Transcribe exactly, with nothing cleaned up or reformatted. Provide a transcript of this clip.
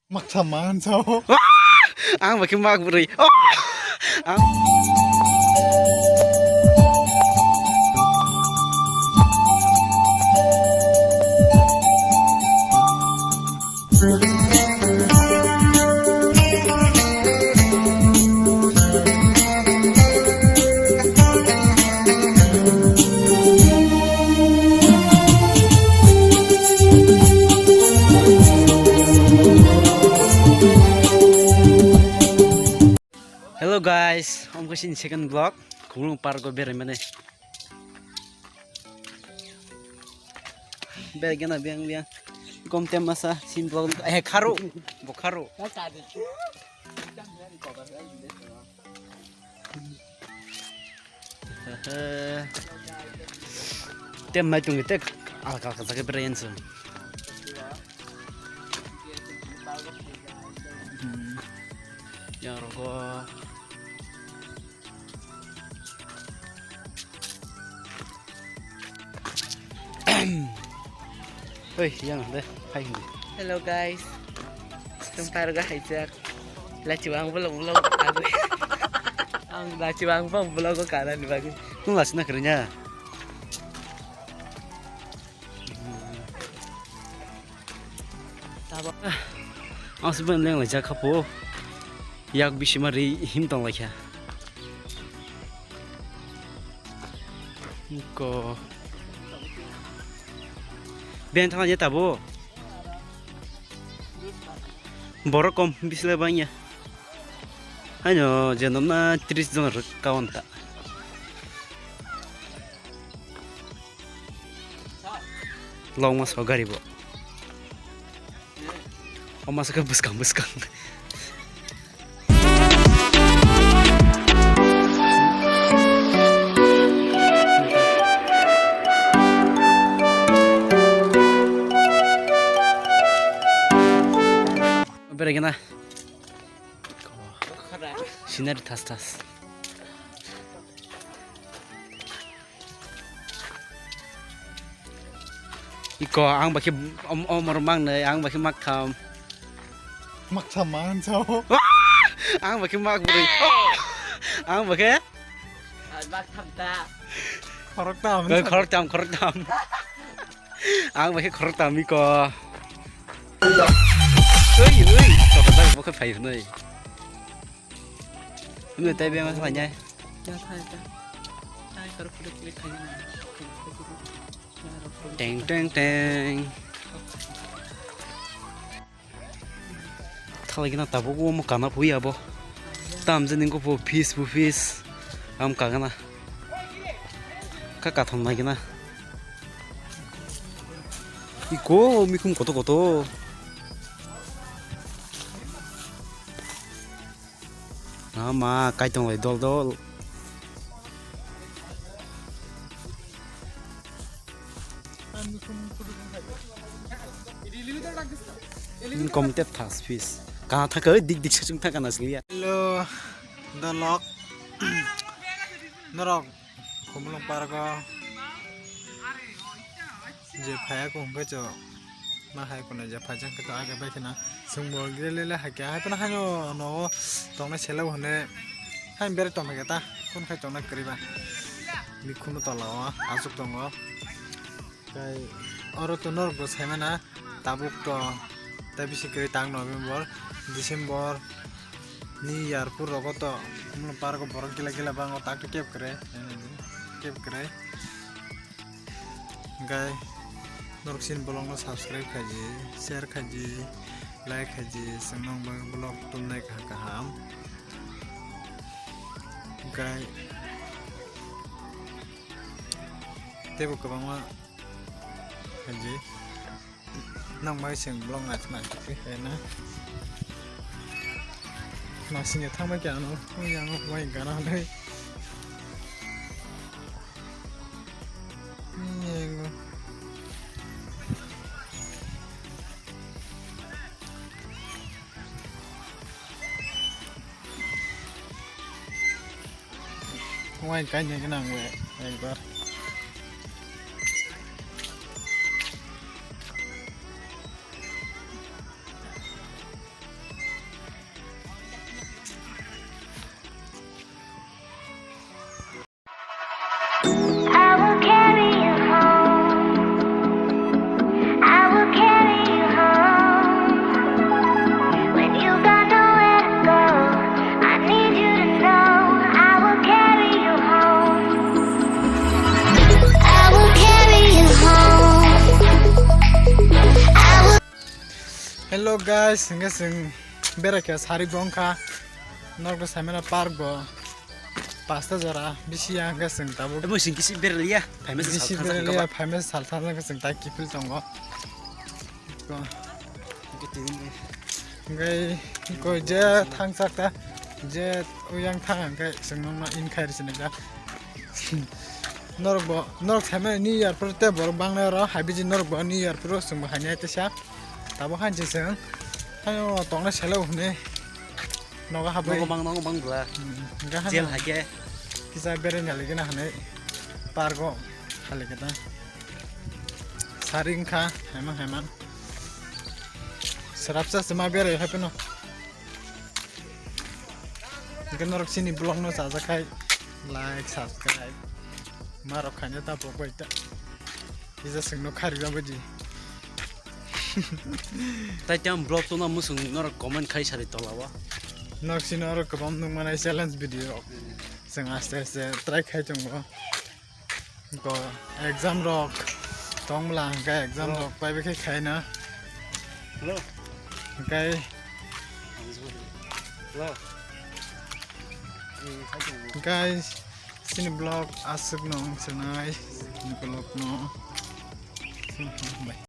Maksa man sao. Ang bakhe mak bwrwi. Oh! Ang Hello guys, omo khe chini second vlog, Khumulwng park o berai mani. Berai gana biyang biyang. Kom tem masa, chini vlog, eh, kharo, bo kharo. Tem mai tungwi tek alka alka jaga berai answ. Hmm. Yang rogo. Oi, yang de, hai hindi. Hello guys. Tung parga haijak. Lachiwang bolong bolong. Ang lachiwang bong bolong ko kanan bagi. Tung lachina karinya. Tabok. Ang sibon leng lai jakha po. Yak bisima ri him tong lai kha. Ko. Ben thang je tabo. Borok kom bisle bangya. Haino je nomna tris jon rwk kawan ta. Long mas gari bo. O masa khe bwskang bwskang. Berai gana. Scenery thas thas. Iko ang bakhe om-, omor mangnai, ang bakhe maktham. Maktham man sao. Ang bakhe mak bwrwi. Ang bakhe? Maktham ta. Khoroktham. Khoroktham, khoroktham. Ang bakhe khoroktham iko. Ui, ui, tokajak bokhe phai hwnwi. Hwnwi tei bema khlainai. Ya, thai ta. Thai kor klik klik khai na. Teng, teng, teng. Thalai gana tabuk omo kana phui abo. Tam je ningko pho fish pho fish. Am kagana. Ka katham nai gana. Iko mikhum koto koto. Ama kaitonglai dol dol. Kom te thas fish. Ka thaka dik dik sachung thaka nasliya. Hello, dolok. Norok Khumulwng park o je phaiya ko hwnkhe cho ma hai kono je phaijak khe to age bai kheno chwngbo gele le hai khe hai phano haino nogo tongnai sele bo hwnwi haino berai tongkha khe ta phone khai tongnai kwrwi ba. Mikhunu tola o achuk tongo. Tei oro to norok bo sai mano tabuk to tei bisi kwrwi tang November, December ni yarpur rogo to Khumulwng park o borok gila gila bango tak to keb kwrwi, keb kwrwi. Hwnkhe norok chini vlog no subscribe khaidi, share khaidi, like khaidi, chwng nong bagwi vlog tubunai kaham kaham. Hwnkhe teibo kwbangma khaidi. Nang mai seng vlog nai khna khe na. Nasing ya thangma khe ano, yang wai gana dai. Yang. Wai kai ne nang we ekbar. Hello guys, hingke chwng berai khe sarik bo wngkha. Nok bo saimano park bo pasta jora bisi ya, hingke chwng tabuk Ebo sing kisi berliya. Phaima se bisi sal thang berliya, thang phaima se sal thang thang chwng tai kiphil tongo. Ko. Hingke tini. Hingke ko je thang sak ta, je uyang thang hingke chwng nokno in khai rwsini ja. Norok bo, norok saimano New Year phuru tei borok bangni oro, hai biji norok bo New Year phuru chwng bo haini hai teisa. Tabuk hanchi chwng, haino tongna selo hwnwi nogo habwi. Nogo mang, nogo mang bwla. Hmm, hingke haino Jail hai khe. Kisa berai naligena hwnwi park o haligena. Sari wngkha, haimang haimang. Srapsa se ma berai hai phano. Hingke norok chini vlog no chajakhai like, subscribe ma rok khaina ta pok bai ta. Kisa chwngno kharina baji. Tai tei ang vlog tongna mwswng norok comment khai sari tola o. Nok sino oro kwbang nukmanai challenge video rok. Chwng aste aste try khai tongo. Ko exam rok tong bwla hwnkhe exam Hello. Rok pai bai khe khaina. Hello. Hwnkhe Hello. Guys, chini vlog aswk no wng sinai, chini vlog no. Bye.